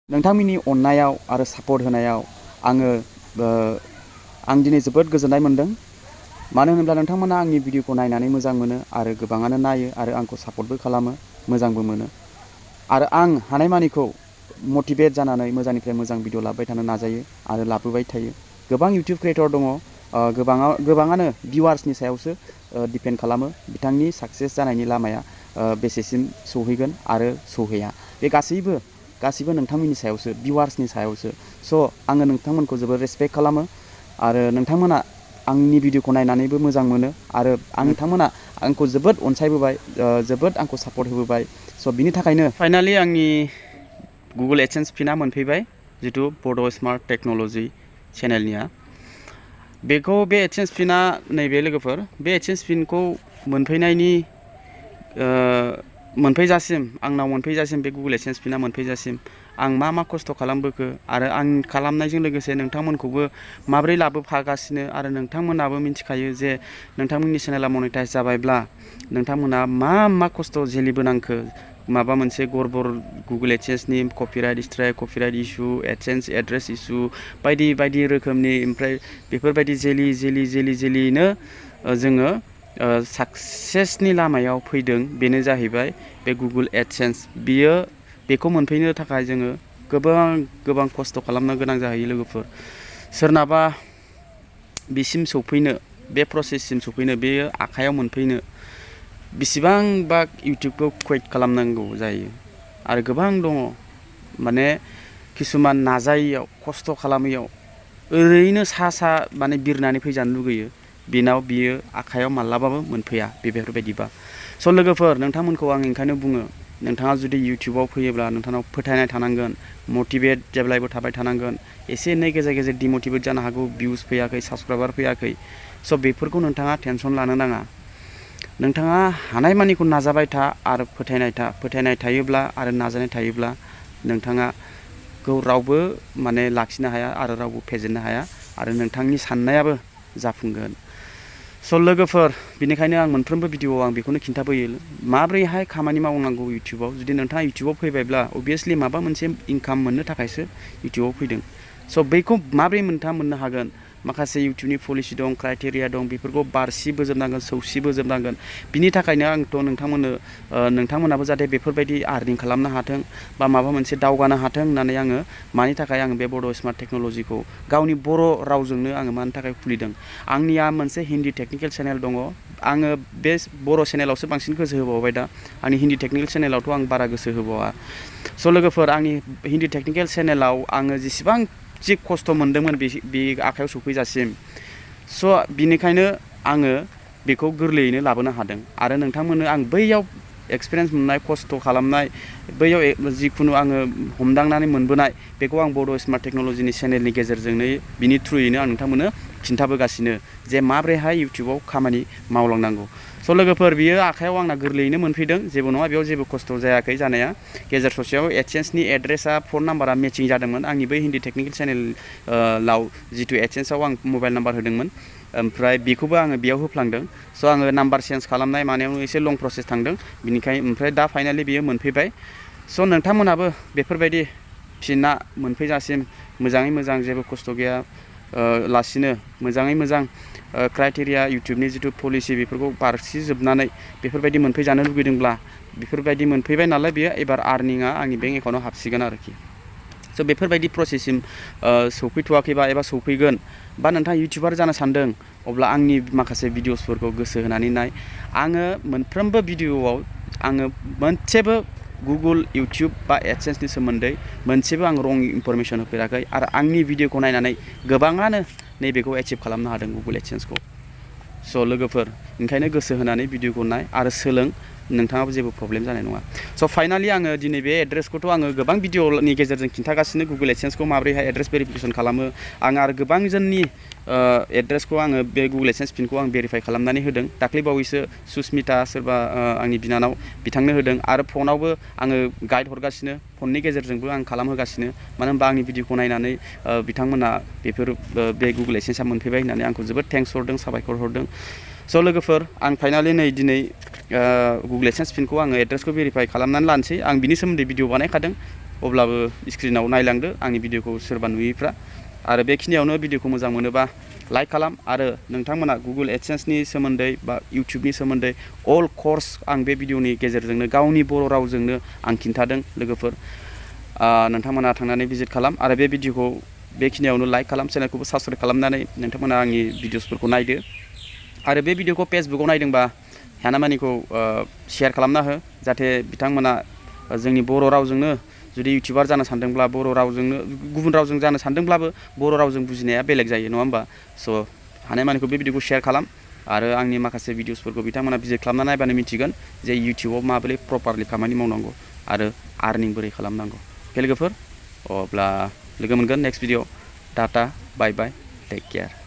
नोंथांमोननि अननायाव आरो सापर्ट होनायाव आं दिनै जोबोद गोजोननाय मोनदों। मानो होनोब्ला नोंथांमोना आंनि भिडिअखौ नायनानै मोजां मोनो आरो गोबाङानो नायो आरो आंखौ सापर्टबो खालामो, मोजांबो मोनो। आरो आं हानायमानिखौ मटिभेट जानानै मोजांनिफ्राय मोजां भिडिअ लाबोबाय थानो नाजायो आरो लाबोबाय थायो। गोबां इउटिउब क्रिएटर दङ, गोबाङानो भिउवार्सनि सायावसो डिपेन्ड खालामो बिथांनि साक्सेस जानायनि लामाया बेसेसिम सौहैगोन आरो सौहैया। बे गासैबो नोंथांमोननि सायावसो, भिउवार्सनि सायावसो। स' आङो नोंथांमोनखौ जोबोद रेसपेक्ट खालामो आरो नोंथांमोना आंनि भिडिअखौ नायनानैबो मोजां मोनो आरो नोंथांमोना आंखौ जोबोद अनसायबोबाय, जोबोद आंखौ सापर्ट होबोबाय। स' बिनि थाखायनो फाइनालि आंनि गुगल एडसेन्स पिना मोनफैबाय, जिथु बड' स्मार्ट टेक्न'लजि चेनेलनिया। बेखौ बे एडसेन्स पिना नैबे लोगोफोर, बे एडसेन्स पिनखौ मोनफैजासिम आंनाव मोनफैजासिम बे गुगल एडसेन्स पिना मोनफैजासिम आं मा खस्थ' खालामबोखो आरो आं खालामनायजों लोगोसे नोंथांमोनखौबो माबोरै लाबोफागासिनो आरो नोंथांमोनाबो मिथिखायो जे नोंथांमोननि चेनेला मनेटाइज जाबायब्ला नोंथांमोना मा खस्थ' झेलिबोनांखो। माबा मोनसे गड़बड़ गुगल एडसेन्सनि कपिराइट स्ट्राइक, कपिराइट इसु, एडसेन्स एड्रेस इसु बायदि रोखोमनि, ओमफ्राय बेफोरबायदि जेलिनो जोङो साक्सेसनि लामायाव फैदों। बेनो जाहैबाय बे गुगल एडसेन्स। बेखौ मोनफैनो थाखाय जोङो गोबां खस्थ' खालामनो गोनां जाहैयो लोगोफोर। सोरनाबा बिसिम सौफैनो, बे प्रसेससिम सौफैनो, बेयो आखायाव मोनफैनो बेसेबांबा इउटिउबखौ कुइट खालामनांगौ जायो आरो गोबां दङ। माने किसुमान नाजायैयाव, खस्थ' खालामैयाव ओरैनो सा माने बिरनानै फैजानो लुगैयो, बियो आखायाव माब्लाबाबो मोनफैया बेफोरबायदिबा। स' लोगोफोर, नोंथांमोनखौ आं ओंखायनो बुङो, नोंथाङा जुदि इउटिउबाव फैयोब्ला नोंथांनाव फोथायनाय थानांगोन, मटिभेट जेब्लायबो थाबाय थानांगोन। एसे एनै गेजेर डिमटिभेट जानो हागौ, भिउस फैयाखै, साबसक्राइबार फैयाखै। स' बेफोरखौ नोंथाङा टेनसन लानो नाङा। नोंथाङा हानायमानिखौ नाजाबाय था आरो फोथायनाय थायोब्ला आरो नाजानाय थायोब्ला नोंथाङाखौ रावबो माने लाखिनो हाया आरो रावबो फेजेननो हाया आरो नोंथांनि साननायाबो जाफुंगोन। स' लोगोफोर, बेनिखायनो आं मोनफ्रोमबो भिडिअआव आं बेखौनो खिन्थाबोयो, माब्रैहाय खामानि मावनांगौ इउटिउबाव। जुदि नोंथाङा इउटिउबाव फैबायब्ला अभियासलि माबा मोनसे इनकाम मोननो थाखायसो इउटिउबाव फैदों। स' बैखौ माब्रै नोंथाङा मोननो हागोन? माखासे इउटिउबनि पलिसि दं, क्राइटेरिया दं, बेफोरखौ बारसिबोजोबनांगोन, सौसिबोजोबनांगोन। बिनि थाखायनो आंथ' नोंथांमोनाबो जाहाथे बेफोरबायदि आर्निं खालामनो हाथों बा माबा मोनसे दावगानो हाथों होननानै मानि थाखाय आं बे बड' स्मार्ट टेक्न'लजिखौ गावनि बर' रावजोंनो मानि थाखाय खुलिदों। आंनिया मोनसे हिन्दी टेकनिकेल चेनेल दङ। आङो बे बर' चेनेलावसो बांसिन गोसो होबावबाय दा। आंनि हिन्दी टेकनिकेल चेनेलावथ' आं बारा गोसो होबावा। स' लोगोफोर, आंनि हिन्दी टेकनिकेल चेनेलाव आङो जेसेबां खस्थ' मोनदोंमोन बे आखायाव सौफैजासिम, स' बिनिखायनो आङो बेखौ गोरलैयैनो लाबोनो हादों। आरो नोंथांमोननो आं बैयाव एक्सपिरियेन्स मोननाय, खस्थ' खालामनाय, बैयाव जिखुनु आङो हमदांनानै मोनबोनाय, बेखौ आं बड' स्मार्ट टेक्न'लजिनि चेनेलनि गेजेरजोंनो, बिनि थ्रुयैनो आं नोंथांमोननो खिन्थाबोगासिनो जे माब्रैहाय इउटिउबाव खामानि मावलांनांगौ। स' लोगोफोर, बियो आखायाव आंना गोरलैयैनो मोनफैदों, जेबो नङा, बेयाव जेबो खस्थ' जायाखै जानाया। गेजेर ससेयाव एडसेन्सनि एड्रेसा, फन नाम्बारा मेचिं जादोंमोन आंनि बै हिन्दी टेकनिकेल चेनेलाव जिथु एडसेन्सआव आं मबाइल नाम्बार होदोंमोन, ओमफ्राय बेखौबो आङो बेयाव होफ्लांदों। स' आङो नाम्बार चेन्ज खालामनाय मानायावनो एसे लं प्रसेस थांदों। ओमफ्राय दा फाइनालि बियो मोनफैबाय। स' नोंथांमोनाबो बेफोरबायदि पिना मोनफैजासिम मोजाङै मोजां, जेबो खस्थ' गैया लासिनो मोजाङै मोजां क्राइटेरिया, इउटिउबनि जिथु पलिसि, बेफोरखौ बारसिजोबनानै बेफोरबायदि मोनफैजानो लुगैदोंब्ला बेफोरबायदि मोनफैबाय नालाय, बेयो एबार आर्निंआ आंनि बेंक एकाउन्टआव हाबसिगोन आरोखि। स' बेफोरबायदि प्रसेससिम सौफैथ'वाखैबा एबा सौफैगोन, बा नोंथाङा इउटिउबार जानो सानदों, अब्ला आंनि माखासे भिडिअसफोरखौ गोसो होनानै नाय। आङो मोनफ्रोमबो भिडिअआव आङो मोनसेबो गुगल, इउटिउब बा एडसेन्सनि सोमोन्दै मोनसेबो आं रं इनफरमेसन होफेराखै आरो आंनि भिडिअखौ नायनानै गोबाङानो नैबेखौ एचिभ खालामनो हादों, गुगल एडसेन्सखौ। स' लोगोफोर, ओंखायनो गोसो होनानै भिडिअखौ नाय आरो सोलों, नोंथाङाबो जेबो प्रब्लेम जानाय नङा। स' फाइनालि आङो दिनै बे एड्रेसखौथ' आङो गोबां भिडिअनि गेजेरजों खिन्थागासिनो, गुगल एडसेन्सखौ माबोरैहाय एड्रेस भेरिफिकेसन खालामो। आं आरो गोबां जोंनि एड्रेसखौ आङो बे गुगल एडसेन्स पिनखौ आं भेरिफाइ खालामनानै होदों। दाख्लैबावैसो सुस्मिता, सोरबा आंनि बिनानाव, बिथांनो होदों आरो फनावबो आङो गाइड हरगासिनो, फननि गेजेरजोंबो आं खालामहोगासिनो। मानो होनबा आंनि भिडिअखौ नायनानै बिथांमोना बे गुगल एडसेन्सआ मोनफैबाय होननानै आंखौ जोबोद थेंक्स हरदों, साबायखर हरदों। स' लोगोफोर, आं फाइनालि दिनै गुगल एडसेन्स पिनखौ आङो एड्रेसखौ भेरिफाइ खालामनानै लानोसै। आं बिनि सोमोन्दै भिडिअ बानायखादों। अब्लाबो स्क्रिनाव नायलांदो आंनि भिडिअखौ सोरबा नुयैफ्रा आरो बेखिनियावनो भिडिअखौ मोजां मोनोबा लाइक खालाम आरो नोंथांमोना गुगल एडसेन्सनि सोमोन्दै बा इउटिउबनि सोमोन्दै अल कर्स आं बे भिडिअनि गेजेरजोंनो गावनि बर' रावजोंनो आं खिन्थादों लोगोफोर नोंथांमोना थांनानै भिजिट खालाम आरो बे भिडिअखौ बेखिनियावनो लाइक खालाम चेनेलखौबो साबस्क्राइब खालामनानै नोंथांमोना आंनि भिडिअसफोरखौ नायदो आरो बे भिडिअखौ फेसबुकाव नायदोंबा हानामानिखौ शेयार खालामना हो जाहाथे बिथांमोना जोंनि बर' रावजोंनो जुदि इउटिउबार जानो सानदोंब्ला बर' रावजोंनो गुबुन रावजों जानो सानदोंब्लाबो बर' रावजों बुजिनाया बेलेग जायो नङा होमबा स' हानायमानिखौ बे भिडिअखौ शेयार खालाम आरो आंनि माखासे भिडिअसफोरखौ बिथांमोना भिजिट खालामना नायबानो मिथिगोन जे इउटिउबाव माबोरै प्रपारलि खामानि मावनांगौ आरो आर्निं बोरै खालामनांगौ लोगोफोर अब्ला लोगो मोनगोन नेक्स्ट भिडिअ टाटा बाय बाय टेक केयार